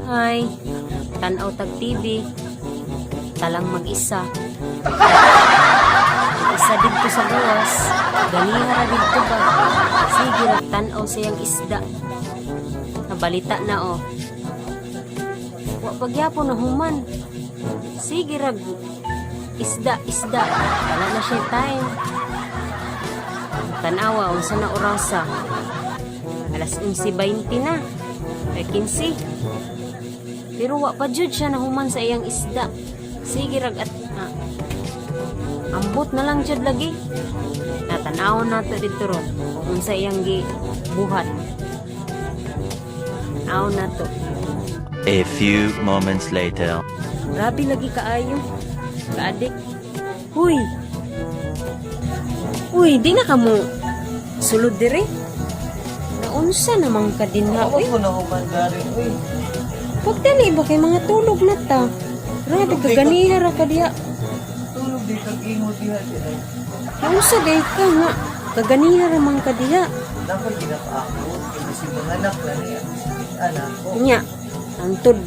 Hi, tanaw tag TV. Talang mag-isa. Isa didto sa gawas. Ganiha ra didto ba? Sige ra tan-aw siyang isda. Nabalita na oh. Wa pagyapon na human. Sige rag isda isda. Wala na siya time. Tanawa unsa na orasa? Alas 11:20 na. Ay 15. Pero wa pa jud siya nahuman sa iyang isda. Sige rag at ambot na lang jud lagi. Natanawon nato dito ron kung unsa iyang gi buhat. Tan-awon nato. A few moments later. Grabe lagi kaayo. Kaadik. Huy. Uy, di na kamo sulod dire. Naunsa naman ka dinha, Ako uy. ko na human gari, uy. Pagdali ba kay mga tulog na ta? Grabe ka ganiha ra ka diha. Tulog di kag ingo diha diha. Naunsa day ka nga? Kaganiha ra man ka diha. Dapat ginakaakot. Kay si mga anak na niya. Anak ko. Nya, antod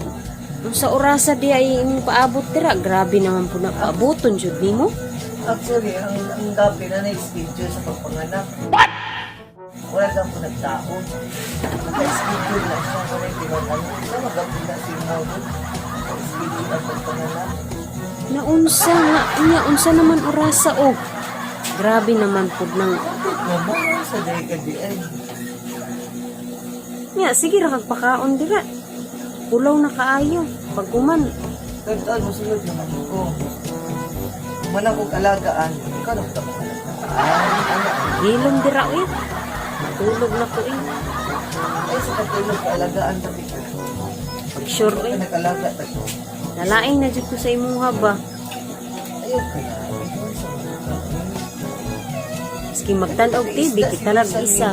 unsa orasa diha ay imong paabot dira? Grabe naman po na paaboton jud nimo. Actually, ang gabi na na-schedule sa pagpanganak. What? Wala kang po nagtaon. Naka-schedule na siya. Wala yung tinatano. Sa magabi na si Mo. Naka-schedule ang pagpanganak. Naunsa nga nya unsa naman orasa oh. Grabe naman pud nang Naman sa day ka di ay. Nya sige ra kag pakaon dira. Pulaw na kaayo. Pag human, Tagtaan mo sulod naman ko. Wala kong alagaan. Ikaw na ko alagaan. Ano? Hilom dira oy. Matulog na ko eh. Ay, sa katulog ka alagaan ka ka. Pag sure oy. Ka nag-alaga ta. Nalaing na jud ko sa imuha ba. Ayaw ka na. Ikaw sa mga Maski magtan-og TV, kita lang isa.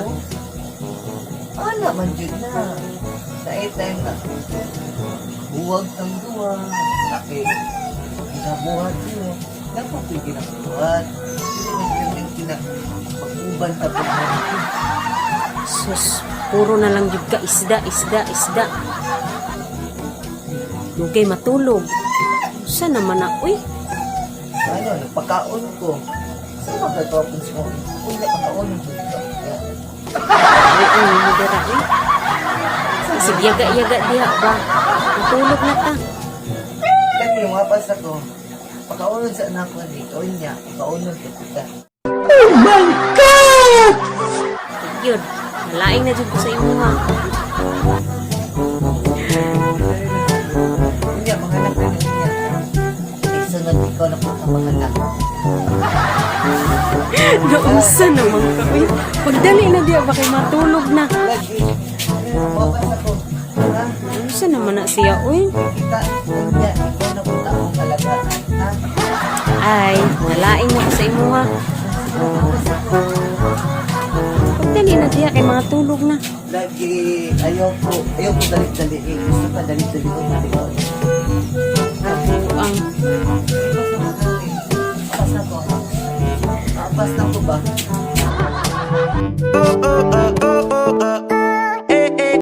Ana man jud na. Sa time na huwag ang duwa. Laki. Ginabuhat niyo. Dapat ko'y ginabuhat. Hindi man yun yung pag-uban ta pag. Sus, puro na lang jud ka isda, isda, isda. Dugay matulog. Usa naman na, uy. Ano, nagpakaon ko. Sa magkatapon mo? Uy, napakaon ko. Ay, ay, mo dira, uy. Isig yaga-yaga diha ba? Matulog na ta. Kaya yung mapas ako, pakaonon sa anak ko ni niya, pakaonon ko kita. Yun, nalaing na jud ko sa imuha. Unya, mga anak na niya. Ay, sunod ikaw na po ang mga anak. Naunsa naman ka, uy. Pagdali na diha ba kay matulog na. Lagi, mapas ako. Ha? Naunsa naman na siya, uy. Kita, unya, ikaw na po ang alagaan. Ha? Ay, nalaing na ko sa imuha. Mapas ako. Pagdali na diha kay mga tulog na. Lagi, ayoko, ayoko dali-dali eh. Gusto pa dali-dali ko, dali ko. Ang Apas na ko. Apas na ko ba?